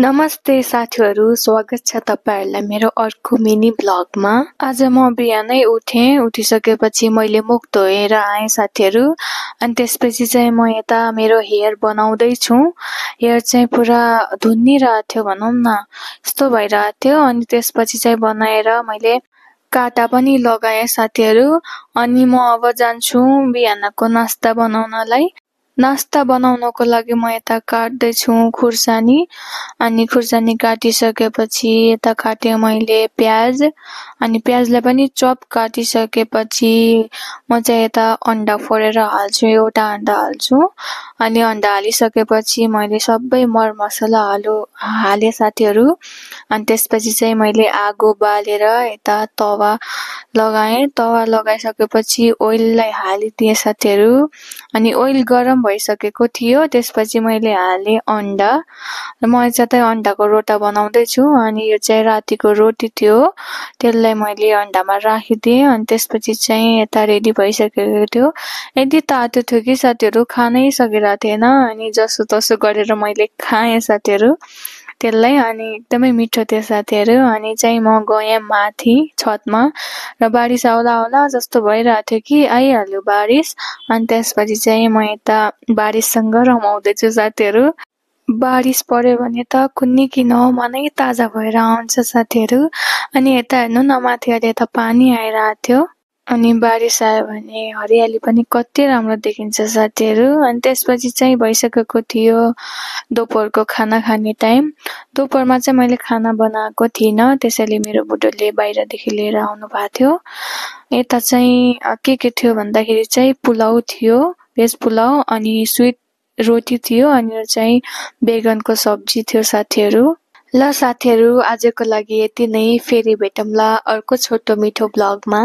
नमस्ते साथीहरू, स्वागत छ तपाईहरुलाई मेरो अर्को मिनी ब्लगमा। आज म बिहानै उठिसकेपछि मैले मुख धोएर आएँ साथीहरू। अनि त्यसपछि चाहिँ म यता मेरो हेयर बनाउँदै छु। हेयर चाहिँ पुरा धुन्निरहेको थियो भनौं न, यस्तो भइरहेको थियो। अनि त्यसपछि चाहिँ बनाएर मैले काटा पनि लगाएँ साथीहरू। अनि म अब जान्छु बिहानको नास्ता बनाउनलाई। नास्ता बनाउनको लागि म यता काट्दै छु खुर्सानी। अनि खुर्सानी काटिसकेपछि यता काटे मैले प्याज। अनि प्याजलाई पनि चप काटिसकेपछि म चाहिँ यता अन्डा फोडेर हाल्छु, एउटा अन्डा हाल्छु। अनि अन्डा हालिसकेपछि मैले सबै मरमसला हाले साथीहरू। अनि त्यसपछि चाहिँ मैले आगो बालेर यता तवा लगाएँ। तवा लगाइसकेपछि ओइललाई हालिदिएँ साथीहरू। अनि ओइल गरम भइसकेको थियो, त्यसपछि मैले हाले अन्डा। म चाहिँ अन्डाको रोटा बनाउँदै छु। अनि यो चाहिँ रातिको रोटी थियो, त्यसलाई मैले अन्डामा राखिदिएँ। अनि त्यसपछि चाहिँ यता रेडी भइसकेको थियो। यति तातो थियो कि साथीहरू खानै सकिरहेको थिएन। अनि जसो तसो गरेर मैले खाएँ साथीहरू त्यसलाई। अनि एकदमै मिठो थियो साथीहरू। अनि चाहिँ म गएँ माथि छतमा र बारिस आउला जस्तो भइरहेको थियो कि आइहाल्यो बारिस। अनि त्यसपछि चाहिँ म यता बारिससँग रमाउँदै छु साथीहरू। बारिस पर्यो भने त कुन्नी किन मनै ताजा भएर आउँछ साथीहरू। अनि यता हेर्नु न, माथि अहिले त पानी आइरहेको थियो। अनि बारिस आयो भने हरियाली पनि कति राम्रो देखिन्छ साथीहरू। अनि त्यसपछि चाहिँ भइसकेको थियो दोपहरको खाना खाने टाइम। दोपहरमा चाहिँ मैले खाना बनाएको थिइनँ, त्यसैले मेरो बुढोले बाहिरदेखि लिएर आउनु भएको थियो। यता चाहिँ के थियो भन्दाखेरि चाहिँ पुलाउ थियो, भेज पुलाउ। अनि स्विट रोटी थियो। अनि चाहिँ बेगनको सब्जी थियो साथीहरू। ल साथीहरू, आजको लागि यति नै। फेरि भेटौँला अर्को छोटो मिठो ब्लगमा।